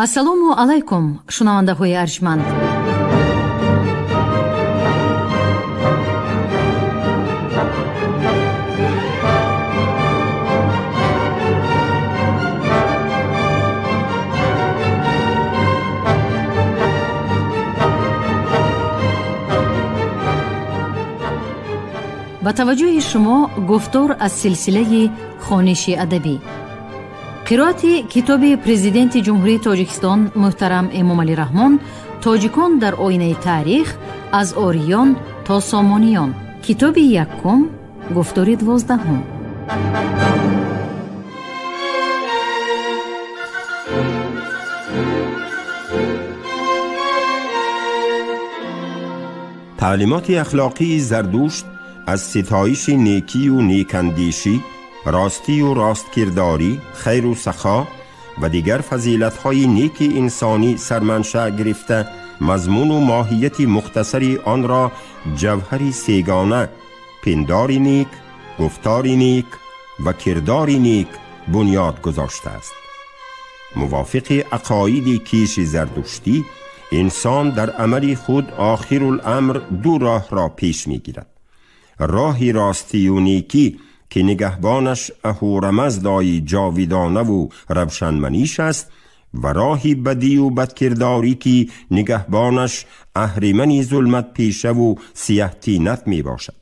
Ассалому алайкум, шунавандаҳои арҷманд. Ба таваҷҷӯҳи шумо гуфтор аз силсилаи хониши адабӣ. Қироати китоби Президенти Ҷумҳурии Тоҷикистон муҳтарам Эмомалӣ Раҳмон «Тоҷикон дар оинаи таърих аз ориён то сомониён». Китоби якум, гуфтори 12. Таълимоти ахлоқии Зардушт аз ситоиши некию некандешӣ, ростию росткирдорӣ, хайру сахо ва дигар фазилатҳои неки инсонӣ сарманшаъ гирифта, мазмуну моҳияти мухтасари онро ҷавҳари сегона пиндори нек, гуфтори нек ва кирдори нек бунёд гузоштааст. Мувофиқи ақоиди киши зардуштӣ, инсон дар амали худ охируламр ду роҳро пеш мегирад: роҳи ростию некӣ, ки нигаҳбонаш Аҳурамаздои ҷовидонаву равшанманиш аст, ва роҳи бадию бадкирдорӣ, ки нигаҳбонаш аҳримани зулматпешаву сияҳтинат мебошад.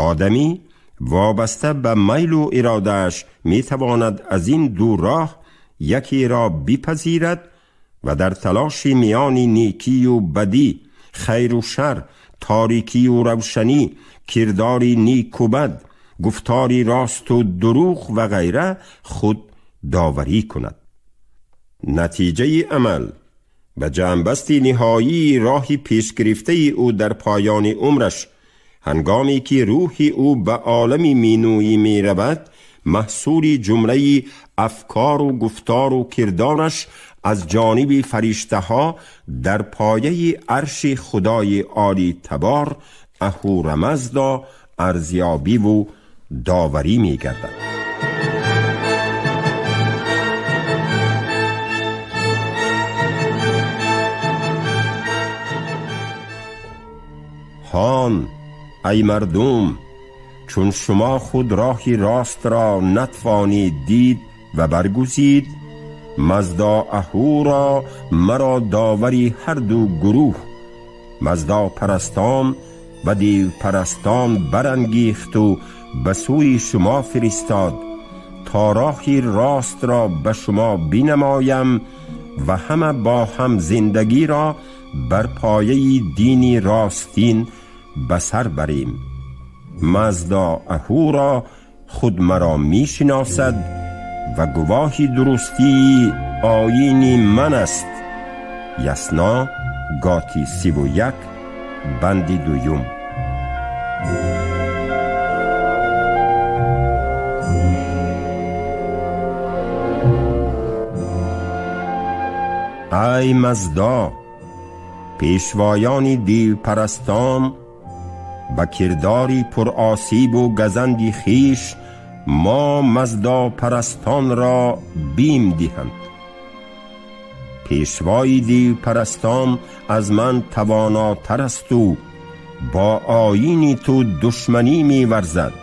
Одамӣ вобаста ба майлу иродааш метавонад аз ин ду роҳ якеро бипазирад ва дар талоши миёни некию бадӣ, хайру шар, торикию равшанӣ, кирдори неку бад, гуфтори росту дурӯғ ва ғайра худ доварӣ кунад. Натиҷаи амал ба ҷамъбасти ниҳоии роҳи пешгирифтаи ӯ дар поёни умраш, ҳангоме ки рӯҳи ӯ ба олами минӯӣ меравад, маҳсули ҷумлаи афкору гуфтору кирдораш аз ҷониби фариштаҳо дар пояи арши худои олитабор Аҳурамазда арзёбиву доварӣ мегардад. Ҳон, ай мардум, чун шумо худ роҳи рост ро натвонид дид ва баргузид, Мазда Аҳуро маро довари ҳар ду гурӯҳ, маздапарастон ва девпарастон, барангехту ба сӯи шумо фиристод, то роҳи рост ро ба шумо бинамоям ва ҳама бо ҳам зиндагиро бар пояи дини ростин ба сар барем. Мазда Аҳуро худ маро мешиносад ва гувоҳи дурустии оини ман аст. Ясна, готи 31, банди дуюм. Ай Мазда, пешвоёни девпарастон ба кирдори пуросибу газанди хиш мо маздапарастонро бим диҳанд. Пешвои девпарастон аз ман тавонотар асту бо оини ту душманӣ меварзад.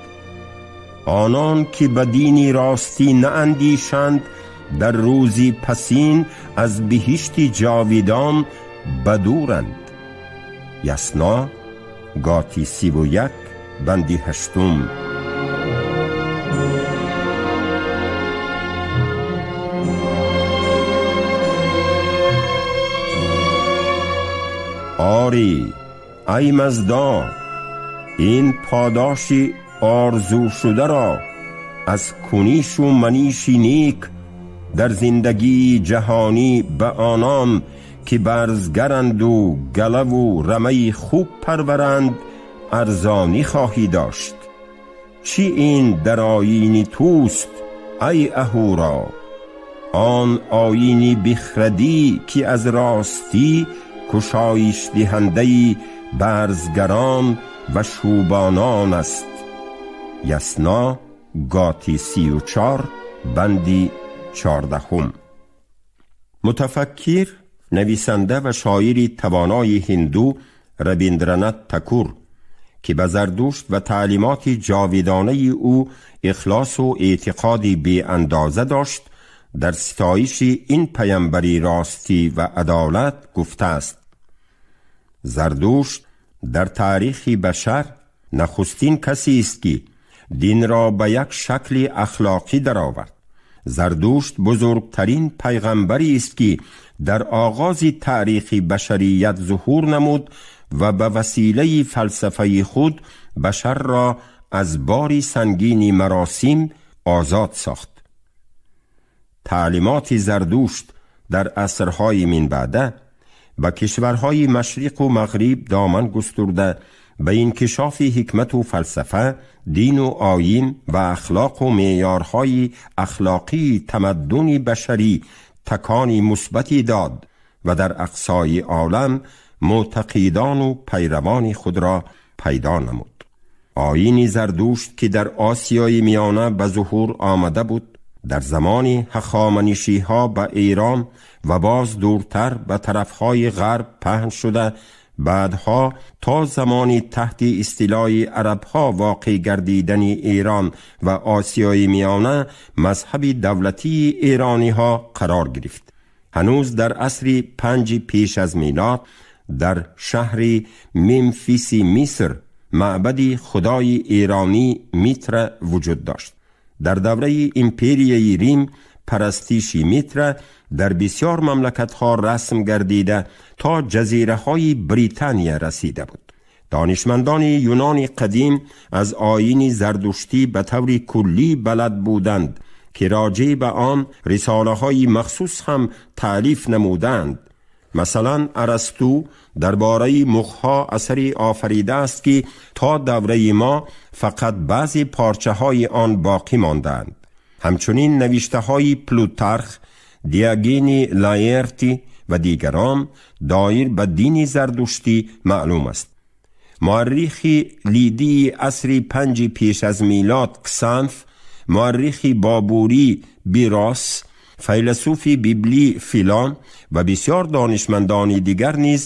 Онон ки ба дини ростӣ наандешанд, дар рӯзи пасин аз биҳишти ҷовидон бадуранд. Ясна, готи 31, банди 8. Ори, ай Мазда, ин подоши орзу шударо аз кунишу маниши нек дар зиндагии ҷаҳонӣ ба онон ки барзгаранду галаву рамаи хуб парваранд арзонӣ хоҳӣ дошт. Чӣ ин дар оини туст, ай Аҳуро? Он оини бихрадӣ, ки аз ростӣ кушоиш диҳандаи барзгарон ва шӯбонон аст. Ясна, готи 34, банди 14. Мутафаккир, нависанда ва шоири тавонои ҳинду Рабиндранат Такур, ки ба Зардушт ва таълимоти ҷовидонаи ӯ ихлосу эътиқоди беандоза дошт, дар ситоиши ин паямбари ростӣ ва адолат гуфтааст: Зардушт дар таърихи башар нахустин касест, ки динро ба як шакли ахлоқӣ даровард. Зардушт бузургтарин пайғамбарест, ки дар оғози таърихи башарият зуҳур намуд ва ба василаи фалсафаи худ башарро аз бори сангини маросим озод сохт. Таълимоти Зардушт дар асрҳои минбаъда ба кишварҳои машриқу мағриб доман густурда, ба инкишофи ҳикмату фалсафа, дину оин ва ахлоқу меъёрҳои ахлоқии тамаддуни башарӣ такони мусбате дод ва дар ақсои олам мӯътақидону пайравони худро пайдо намуд. Оини Зардушт, ки дар Осиёи Миёна ба зуҳур омада буд, дар замони ҳахоманишиҳо ба Эрон ва боз дуртар ба тарафҳои ғарб паҳн шуда, баъдҳо то замони таҳти истилои арабҳо воқеъ гардидани Эрон ва Осиёи Миёна мазҳаби давлатии эрониҳо қарор гирифт. Ҳанӯз дар асри панҷи пеш аз милод дар шаҳри Мемфиси Миср маъбади худои эронӣ Митра вуҷуд дошт. Дар давраи империяи Рим парастиши Митра дар бисёр мамлакатҳо расм гардида, то ҷазираҳои Британия расида буд. Донишмандони Юнони қадим аз оини зардуштӣ ба таври куллӣ балад буданд, ки роҷеъ ба он рисолаҳои махсус ҳам таълиф намуданд. Масалан, Арасту дар бораи мухҳо асаре офаридааст, ки то давраи мо фақат баъзе порчаҳои он боқӣ мондаанд. Ҳамчунин навиштаҳои Плутарх, Диогени Лаэрти ва дигарон доир ба дини зардуштӣ маълум аст. Муаррихи лидии асри панҷи пеш аз милод Ксанф, муаррихи бобурӣ Бирос, файласуфи библӣ Филон ва бисёр донишмандони дигар низ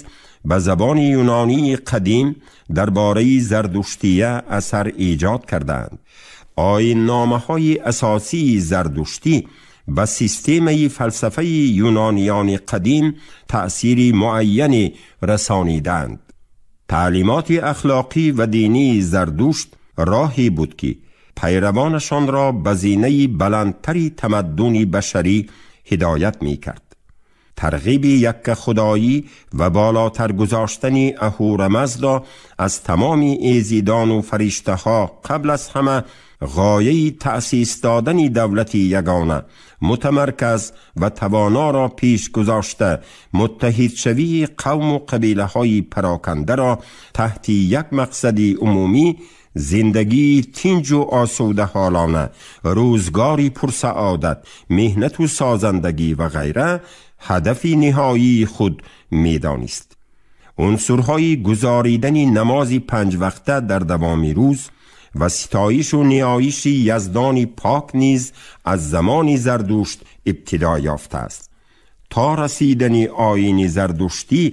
ба забони юнонии қадим дар бораи зардуштия асар эҷод кардаанд. Оинномаҳои асосии зардуштӣ ба системаи фалсафаи юнониёни қадим таъсири муайяне расонидаанд. Таълимоти ахлоқӣ ва динии Зардушт роҳе буд, ки пайравонашонро ба зинаи баландтари тамаддуни башарӣ ҳидоят мекард. Тарғиби яккахудоӣ ва болотар гузоштани Аҳурамазда аз тамоми эзидону фариштаҳо, қабл аз ҳама ғояи таъсис додани давлати ягона, мутамарказ ва тавоноро пеш гузошта, муттаҳидшавии қавму қабилаҳои парокандаро таҳти як мақсади умумӣ, зиндагии тинҷу осудаҳолона, рӯзгори пурсаодат, меҳнату созандагӣ ва ғайра ҳадафи ниҳоии худ медонист. Унсурҳои гузоридани намози панҷвақта дар давоми рӯз ва ситоишу ниёиши яздони пок низ аз замони Зардушт ибтидо ёфтааст. То расидани оини зардуштӣ,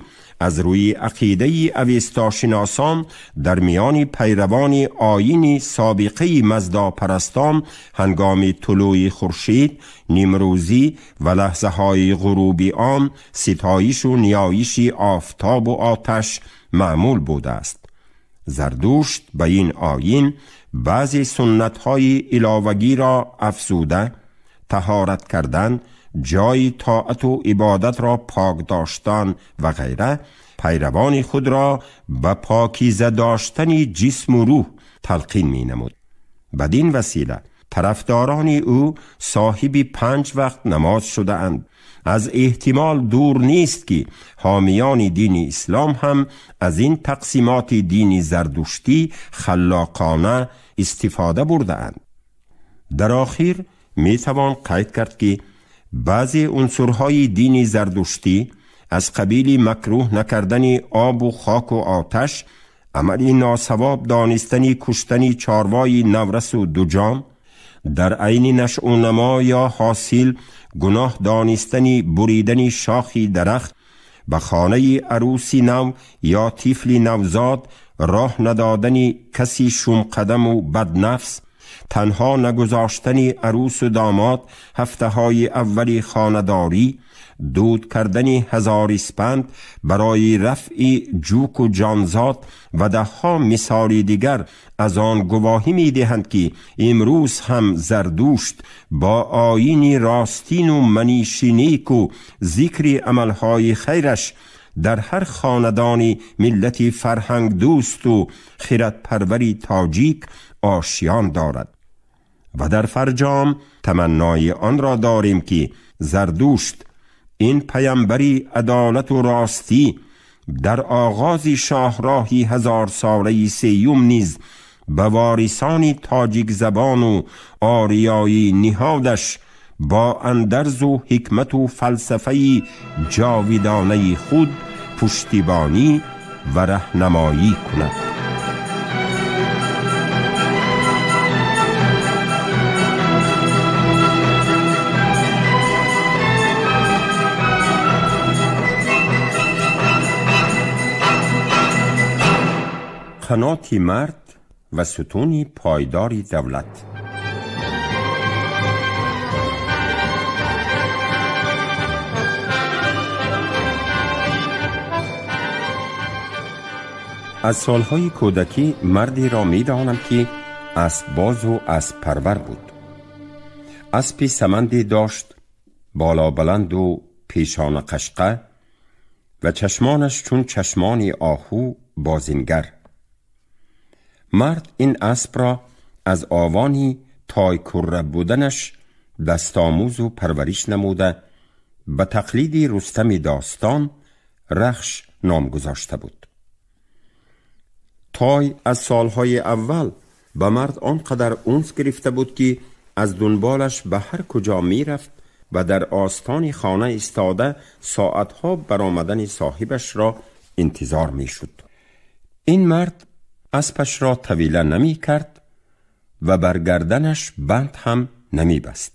аз рӯи ақидаи авестошиносон, дар миёни пайравони оини собиқаи маздопарастон ҳангоми тулӯи хуршид, нимрӯзӣ ва лаҳзаҳои ғуруби он ситоишу ниёиши офтобу оташ маъмул будааст. Зардушт ба ин оин баъзе суннатҳои иловагиро афзуда, таҳорат кардан, ҷои тоату ибодатро пок доштан ва ғайра, пайравони худро ба покиза доштани ҷисму рӯҳ талқин менамуд. Бадин васила тарафдорони ӯ соҳиби панҷ вақт намоз шудаанд. Аз эҳтимол дур нест, ки ҳомиёни дини ислом ҳам аз ин тақсимоти дини зардуштӣ халлоқона истифода бурдаанд. Дар охир метавон қайд кард, ки баъзе унсурҳои дини зардуштӣ аз қабили макрӯҳ накардани обу хоку оташ, амали носавоб донистани куштани чорвои наврасу дуҷон, дар айни нашъунамо ё ҳосил гуноҳ донистани буридани шохи дарахт, ба хонаи арӯси нав ё тифли навзод роҳ надодани каси шумқадаму баднафс, танҳо нагузоштани арӯсу домод ҳафтаҳои аввали хонадорӣ, дуд кардани ҳазор испанд барои рафъи ҷуку ҷонзод ва даҳҳо мисоли дигар аз он гувоҳӣ медиҳанд ки имрӯз ҳам Зардушт бо оини ростину маниши неку зикри амалҳои хайраш дар ҳар хонадони миллати фарҳангдӯсту хиратпарвари тоҷик ошиён дорад. Ва дар фарҷом таманнои онро дорем ки Зардушт, ин паямбари адолату ростӣ, дар оғози шоҳроҳи ҳазорсолаи сеюм низ ба ворисони тоҷикзабону ориёӣ ниҳодаш бо андарзу ҳикмату фалсафаи ҷовидонаи худ пуштибонӣ ва раҳнамоӣ кунад. قناتی مرد و ستونی پایداری دولت. از سالهای کودکی مردی را می دانم که اسب باز و اسب پرور بود. اسبی سمندی داشت، بالا بلند و پیشان قشقه و چشمانش چون چشمان آهو بازینگر. مرد این اسب را از آوانی تای کره بودنش دستآموز و پرورش نموده به تقلید رستم داستان رخش نام گذاشته بود. تای از سالهای اول به مرد آنقدر انس گرفته بود که از دنبالش به هر کجا می رفت و در آستان خانه ایستاده ساعتها برآمدن صاحبش را انتظار می شد. این مرد اسبش را طویله نمی کرد و بر گردنش بند هم نمی بست.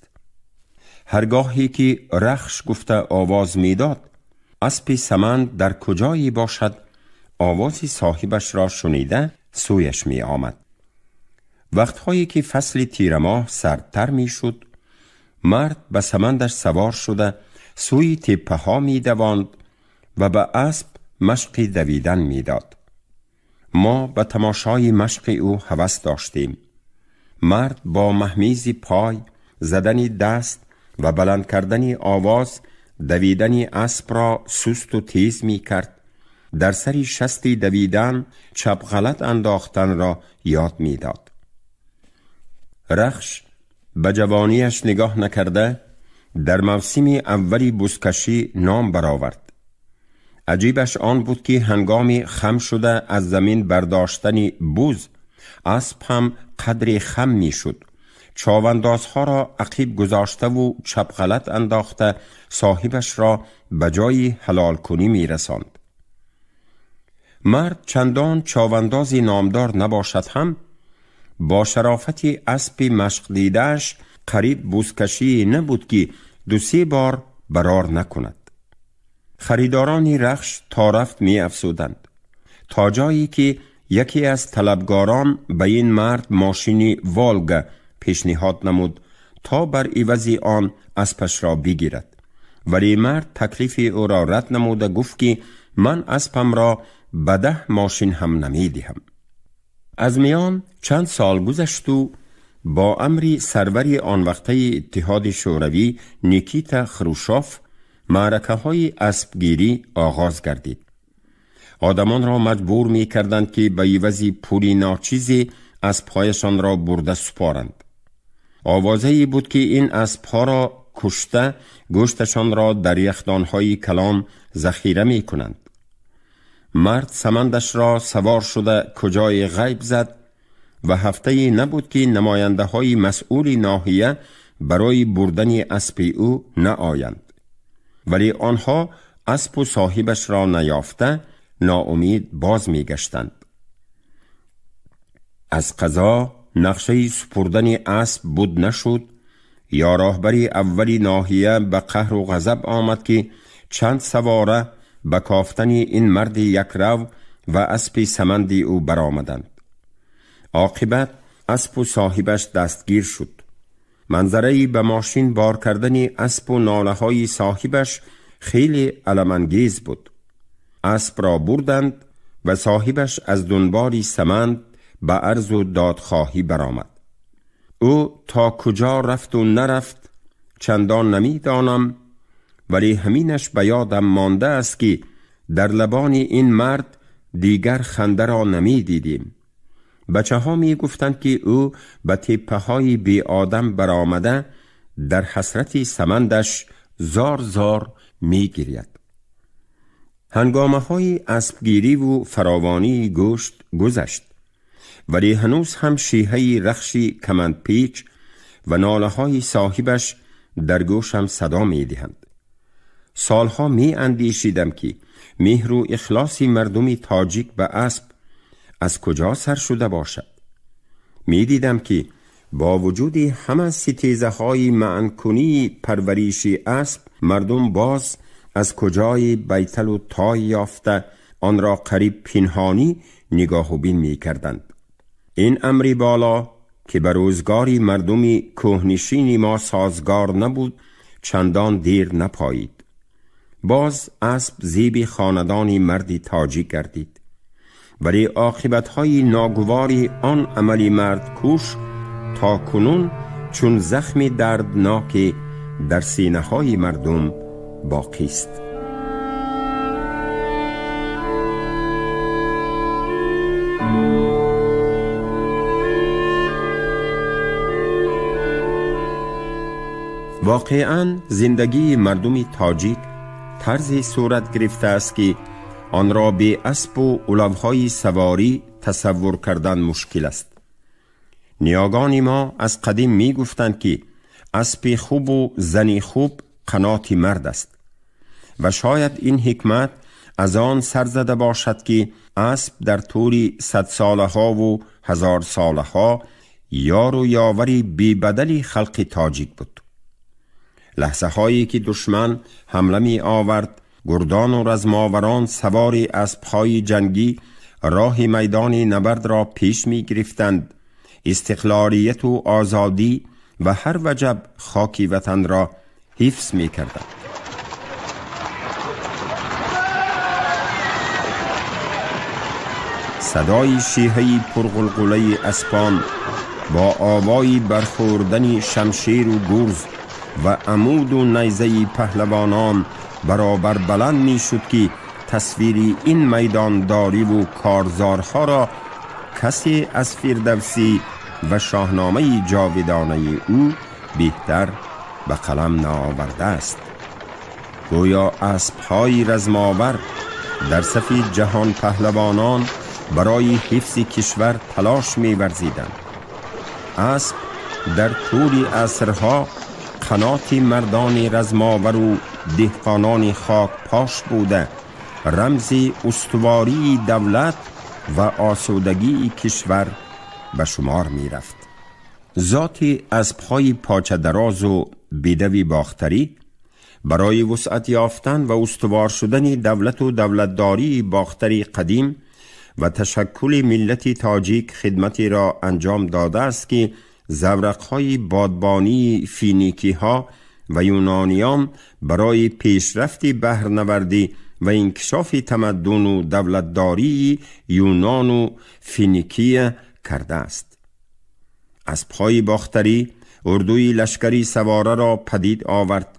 هرگاهی که رخش گفته آواز می داد، اسب سمند در کجایی باشد آواز صاحبش را شنیده سویش می آمد. وقتهایی که فصل تیر ماه سردتر می شد، مرد به سمندش سوار شده سوی تپه ها می دواند و به اسب مشق دویدن می داد. ما به تماشای مشق او هوس داشتیم. مرد با مهمیز پای، زدن دست و بلند کردن آواز دویدن اسب را سست و تیز می کرد. در سری شستی دویدن چپ غلط انداختن را یاد می داد. رخش به جوانیش نگاه نکرده در موسم اولی بزکشی نام برآورد. عجیبش آن بود که هنگام خم شده از زمین برداشتن بز، اسب هم قدر خم می شد. چاوندازها را عقیب گذاشته و چپ غلط انداخته صاحبش را به جای حلال کنی می رساند. مرد چندان چاوندازی نامدار نباشد هم با شرافت اسب مشق دیدهش قریب بوزکشی نبود که 2-3 بار برار نکند. خریداران رخش تا رفت می افزودند، تا جایی که یکی از طلبگاران به این مرد ماشینی والگا پیشنهاد نمود تا بر عوض آن اسبش را بگیرد. ولی مرد تکلیف او را رد نموده گفت که من اسبم را به 10 ماشین هم نمی دهم. از میان چند سال گذشت و با امر سرور آن وقته اتحاد شوروی نیکیتا خروشوف معرکه های اسبگیری آغاز گردید. آدمان را مجبور می کردند که به عوض پولی ناچیزی اسبهایشان را برده سپارند. آوازه‌ای بود که این اسبها را کشته گوشتشان را در یخدانهای کلان ذخیره می کنند. مرد سمندش را سوار شده کجای غیب زد و هفته نبود که نماینده های مسئول ناحیه برای بردن اسب او نآیند. ولی آنها اسب و صاحبش را نیافته ناامید باز می گشتند. از قضا нақшаи супурдани асп буд нашуд, ё роҳбари аввали ноҳия ба қаҳру ғазаб омад, ки чанд савора ба кофтани ин марди якрав ва аспи саманди ӯ баромаданд. Оқибат аспу соҳибаш дастгир шуд. Манзараи ба мошин бор кардани аспу нолаҳои соҳибаш хеле аламангез буд. Аспро бурданд ва соҳибаш аз дунболи саманд ба арзу додхоҳӣ баромад. Ӯ то куҷо рафту нарафт чандон намедонам, вале ҳаминаш ба ёдам монда аст, ки дар лабони ин мард дигар хандаро намедидем. Бачаҳо мегуфтанд, ки ӯ ба теппаҳои беодам баромада дар ҳасрати самандаш зор зор мегиряд. Ҳангомаҳои аспгириву фаровонии гӯшт гузашт, вале ҳанӯз ҳам шиҳаи рахши камандпеч ва нолаҳои соҳибаш дар гӯшам садо медиҳанд. Солҳо меандешидам, ки меҳру ихлоси мардуми тоҷик ба асп аз куҷо сар шуда бошад. Медидам, ки бо вуҷуди ҳама ситезаҳои маънкунии парвариши асп, мардум боз аз куҷои байталу той ёфта онро қариб пинҳонӣ нигоҳубин мекарданд. Ин амри боло, ки ба рӯзгори мардуми кӯҳнишини мо созгор набуд, чандон дер напоид. Боз асп зеби хонадони марди тоҷик гардид, вале оқибатҳои ногувори он амали мардкуш то кунун чун захми дардноке дар синаҳои мардум боқист. Воқеан зиндагии мардуми тоҷик тарзе сурат гирифтааст, ки онро бе аспу улавҳои саворӣ тасаввур кардан мушкил аст. Ниёгони мо аз қадим мегуфтанд, ки аспи хубу зани хуб қаноти мард аст, ва шояд ин ҳикмат аз он сар зада бошад, ки асп дар тӯли садсолаҳову ҳазорсолаҳо ёру ёвари бебадали халқи тоҷик буд. Лаҳзаҳое ки душман ҳамла меовард, гурдону размоварон савори аспҳои ҷангӣ роҳи майдони набардро пеш мегирифтанд, истиқлолияту озодӣ ва ҳар ваҷаб хоки ватанро ҳифз мекарданд. Садои шиҳаи пурғулғулаи аспон бо овои бархӯрдани шамшеру гурз ва амуду найзаи паҳлавонон баробар баланд мешуд, ки тасвири ин майдондориву корзорҳоро касе аз Фирдавсӣ ва шоҳномаи ҷовидонаи ӯ беҳтар ба қалам наовардааст. Гӯё аспҳои размовар дар сафи ҷаҳонпаҳлавонон барои ҳифзи кишвар талош меварзиданд. Асп дар тӯли асрҳо қаноти мардони размовару деҳқонони хокпош буда, рамзи устувории давлат ва осудагии кишвар ба шумор мерафт. Зоти аспҳои почадарозу бедави бохтарӣ барои вусъат ёфтан ва устувор шудани давлату давлатдории бохтари қадим ва ташаккули миллати тоҷик хидматеро анҷом додааст, ки заврақҳои бодбонии финикиҳо ва юнониён барои пешрафти баҳрнавардӣ ва инкишофи тамаддуну давлатдории юнону финикия кардааст. Аспҳои бохтарӣ урдуи лашкари савораро падид овард,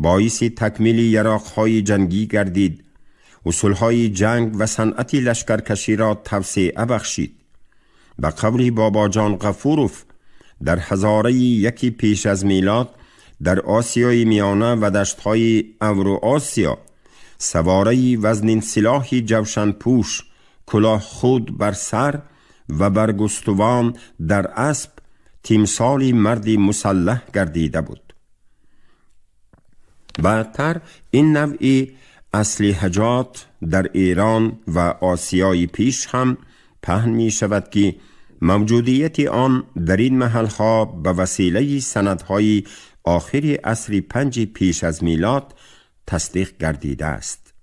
боиси такмили яроқҳои ҷангӣ гардид, усулҳои ҷанг ва санъати лашкаркаширо тавсеа бахшид. Ба қавли Бобоҷон Ғафуров, дар ҳазораи яки пеш аз милод дар Осиёи Миёна ва даштҳои Авруосиё савораи вазнинсилоҳи ҷавшанпӯш, кулоҳ худ бар сар ва баргустувон дар асп тимсоли марди мусаллаҳ гардида буд. Баъдтар ин навъи аслиҳаҷот дар Эрон ва Осиёи пеш ҳам паҳн мешавад, ки موجودیت آن در این محلها به وسیله سندهای آخر عصر 5 پیش از میلاد تصدیق گردیده است.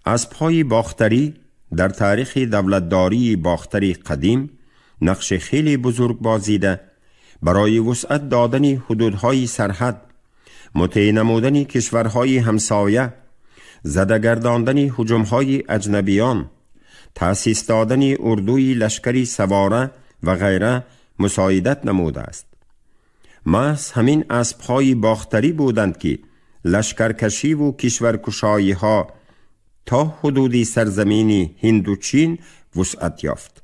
اسب‌های باختری در تاریخ دولتداری باختری قدیم نقش خیلی بزرگ بازیده، برای وسعت دادن حدودهای سرحد، مطیع نمودن کشورهای همسایه، زده گرداندن هجومهای اجنبیان، تأسیس دادن اردوی لشکری سواره و غیره مساعدت نموده است. محض همین اسب‌های باختری بودند که لشکرکشی و کشورکشایی ها تا حدود سرزمین هند و چین وسعت یافت.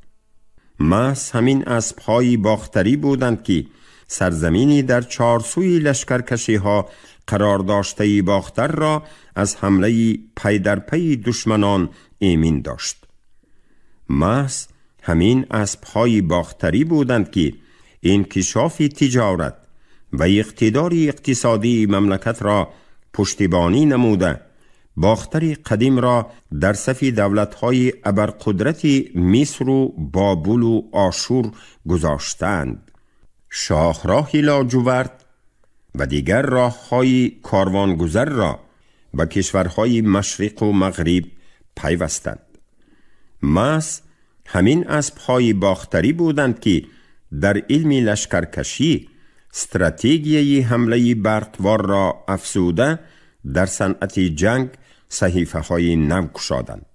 محض همین اسب‌های باختری بودند که سرزمینی در چهار سوی لشکرکشی ها قرار داشته باختر را از حمله پی در پی دشمنان ایمن داشت. محض همین اسب‌های باختری بودند که انکشاف تجارت و اقتدار اقتصادی مملکت را پشتیبانی نموده، باختر قدیم را در صف دولت‌های ابرقدرت مصر و بابل و آشور گذاشتند. شاهراه لاجورد و دیگر راه‌های کاروانگذر را به کشورهای مشرق و مغرب پیوستند. محض همین اسب‌های باختری بودند که در علم لشکرکشی استراتژی حمله برقوار را افزوده در صنعت جنگ صحیفه های نو گشادند.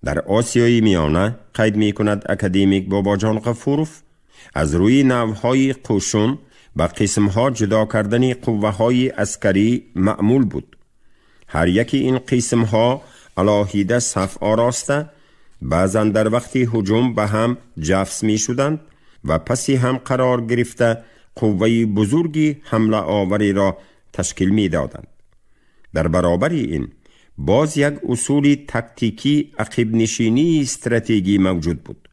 در آسیای میانه قید می کند اکادمیک باباجان غفوروف، از روی نوهای قشون به قسمها جدا کردن قوه های عسکری معمول بود. هر یکی این قسمها علاهیده صف آراسته، بعضا در وقت هجوم به هم جفس می شدند و پسی هم قرار گرفته قوه بزرگی حمله آوری را تشکیل می دادند. در برابر این باز یک اصول تکتیکی عقب نشینی استراتژی موجود بود.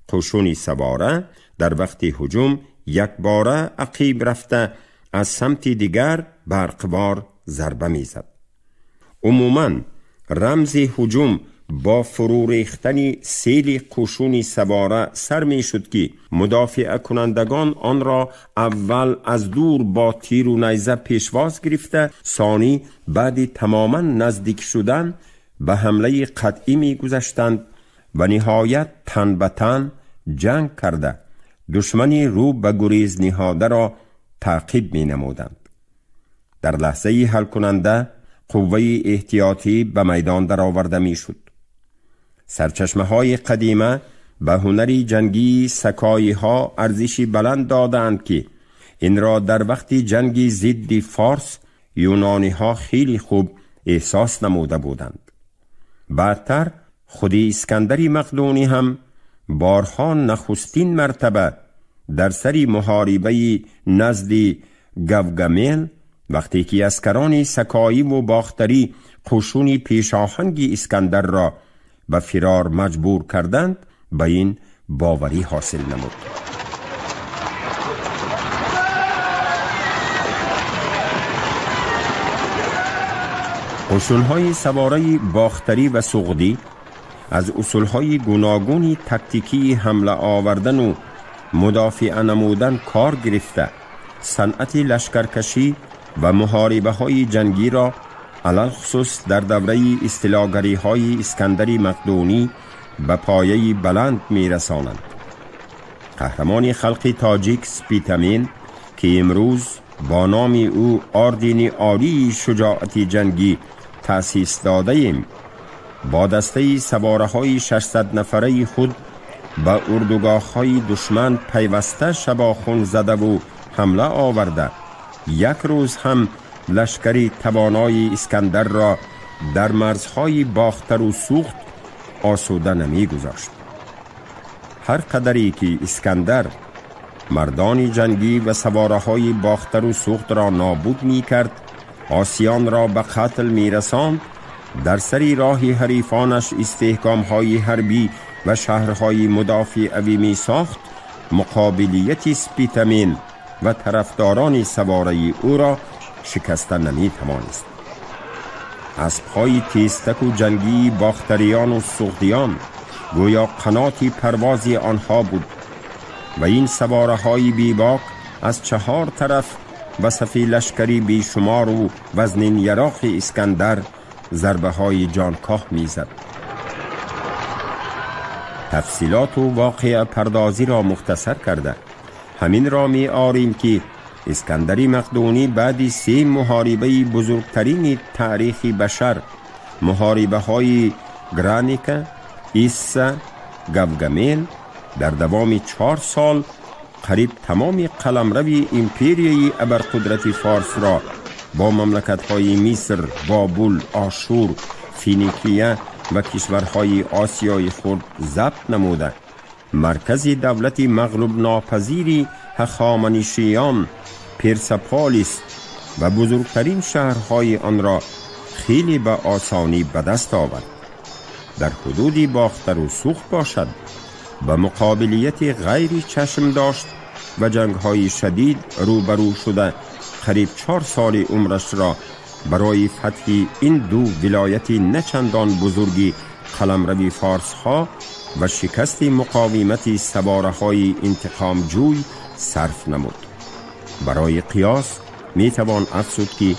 قشون سواره در وقت هجوم یک باره عقب رفته از سمت دیگر برقوار ضربه می زد. عموماً رمز هجوم با فرو ریختن سیل قشون سواره سر می شد که مدافع کنندگان آن را اول از دور با تیر و نیزه پیشواز گرفته، ثانی بعد تماما نزدیک شدن به حمله قطعی می گذشتند و نهایت تن به تن جنگ کرده دشمنی رو به گریز نهاده را تعقیب می نمودند. در لحظه حل کننده قوه احتیاطی به میدان درآورده می شد. سرچشمه های قدیمه به هنر جنگی سکایی ها ارزشی بلند دادند که این را در وقت جنگ ضد فارس یونانی ها خیلی خوب احساس نموده بودند. بعدتر خود اسکندری مقدونی هم بارها نخستین مرتبه در سر محاربه نزد گوگمیل وقتی که اسکران سکایی و باختری قشون پیشاهنگ اسکندر را به فرار مجبور کردند، به این باوری حاصل نمود. قشونهای سواره باختری و سغدی از اصولهای گوناگونی تکتیکی حمله آوردن و مدافع نمودن کار گرفته، صنعت لشکرکشی و محاربه های جنگی را علل خصوص در دوره استیلاگری های اسکندری مقدونی به پایه بلند می رسانند. قهرمان خلق تاجیک سپیتامین که امروز با نام او آردین عالی شجاعت جنگی تأسیس داده ایم، با دسته سواره های 600 نفره خود به اردوگاه های دشمن پیوسته شباخون زده و حمله آورده، یک روز هم لشکری توانای اسکندر را در مرزهای باختر و سوخت آسوده نمی گذاشت. هر قدری که اسکندر مردان جنگی و سواره های باختر و سوخت را نابود می کرد، آسیان را به قتل می رساند، در سری راه حریفانش استحکام های حربی و شهرهای مدافعی می ساخت، مقابلیت سپیتامین و طرفداران سواره او را شکسته نمی توانست. اسب‌های تیزتک و جنگی باختریان و سغدیان گویا قناتی پروازی آنها بود و این سواره های بیباک از 4 طرف و صفی لشکری بیشمار و وزنین یراق اسکندر ضربه های جانکاه میزد. تفصیلات و واقع پردازی را مختصر کرده همین را می آریم که اسکندری مقدونی بعد 3 محاربه بزرگترین تاریخ بشر، محاربه های گرانیکا، ایسا، گوگمیل، در دوام 4 سال قریب تمام قلمرو امپریای ابرقدرت فارس را با مملکت‌های مصر، بابل، آشور، فینیکیه و کشورهای آسیای خرد ضبط نموده مرکز دولت مغلوب ناپذیری هخامنشیان، پرسپولیس و بزرگترین شهرهای آن را خیلی به آسانی به دست آورد. در حدود باختر و سوخت باشد و مقابلیت غیری چشم داشت و جنگ‌های شدید روبرو شده قریب 4 سال عمرش را برای فتح این 2 ولایت نچندان بزرگی قلمرو فارس‌ها و شکست مقاومت سواره‌های انتقامجوی صرف نمود. برای قیاس می توان افزود که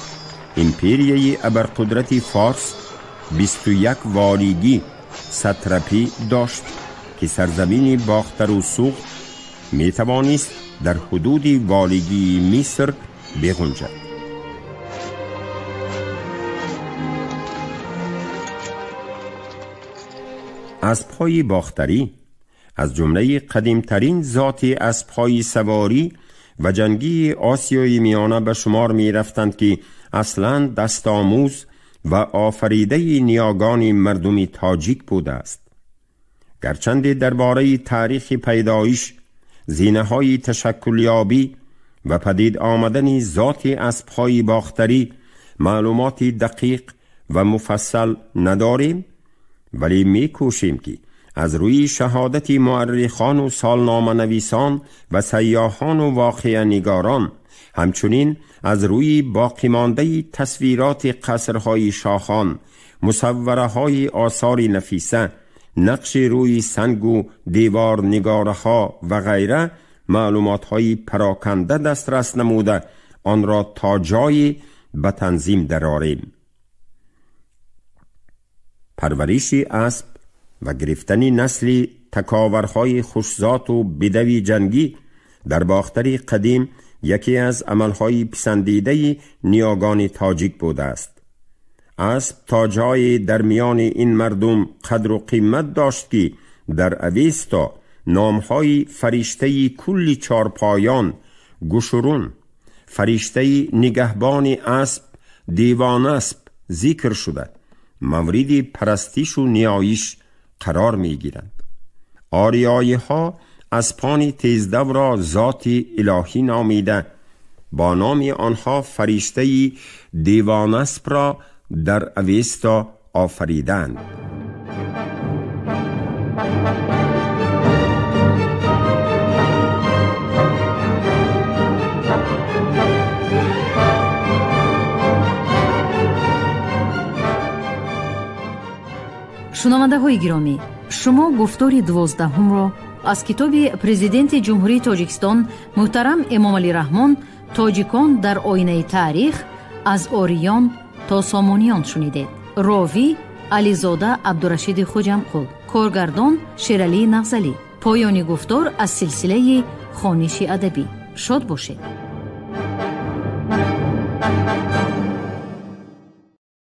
امپریای ابرقدرت فارس 21 والیگی ساتراپی داشت که سرزمین باختر و سوخت می توانست در حدود والیگی مصر بگنجد. اسب‌های باختری از جمله قدیمترین ذات اسب‌های سواری و جنگی آسیای میانه به شمار می رفتند که اصلاً دست‌آموز و آفریده نیاگان مردم تاجیک بوده است. گرچند درباره تاریخ پیدایش، زینه‌های تشکلیابی و پدید آمدن ذات اسب‌های باختری معلومات دقیق و مفصل نداریم، ولی می‌کوشیم که از روی شهادت مورخان و سالنامه نویسان و سیاحان و واقعه نگاران، همچنین از روی باقی مانده تصویرات قصرهای شاهان، مصوره های آثار نفیسه، نقش روی سنگ و دیوار نگارها و غیره معلومات های پراکنده دسترس نموده آن را تا جایی به تنظیم درآریم. پرورش اسب و گرفتن نسل تکاورهای خوشذات و بدوی جنگی در باختر قدیم یکی از عملهای پسندیده نیاگان تاجیک بوده است. اسب تا جای در میان این مردم قدر و قیمت داشت که در اوستا نامهای فرشته کل چارپایان گوشرون، فرشته نگهبان اسب دیوان اسب ذکر شده مورد پرستش و نیایش قرار می گیرند. آریایی ها اسپان تیزدو را ذات الهی نامیده با نام آنها فرشته دیوان اسب را در اوستا آفریدند. Шунавандаҳои гиромӣ, шумо гуфтори 12-ро аз китоби Президенти Ҷумҳурии Тоҷикистон муҳтарам Эмомалӣ Раҳмон «Тоҷикон дар оинаи таърих аз ориён то сомониён» шунидед. Ровӣ Ализода Абдурашиди Хуҷамқул, коргардон Шералии Нағзалӣ. Поёни гуфтор аз силсилаи хониши адабӣ. Шод бошед.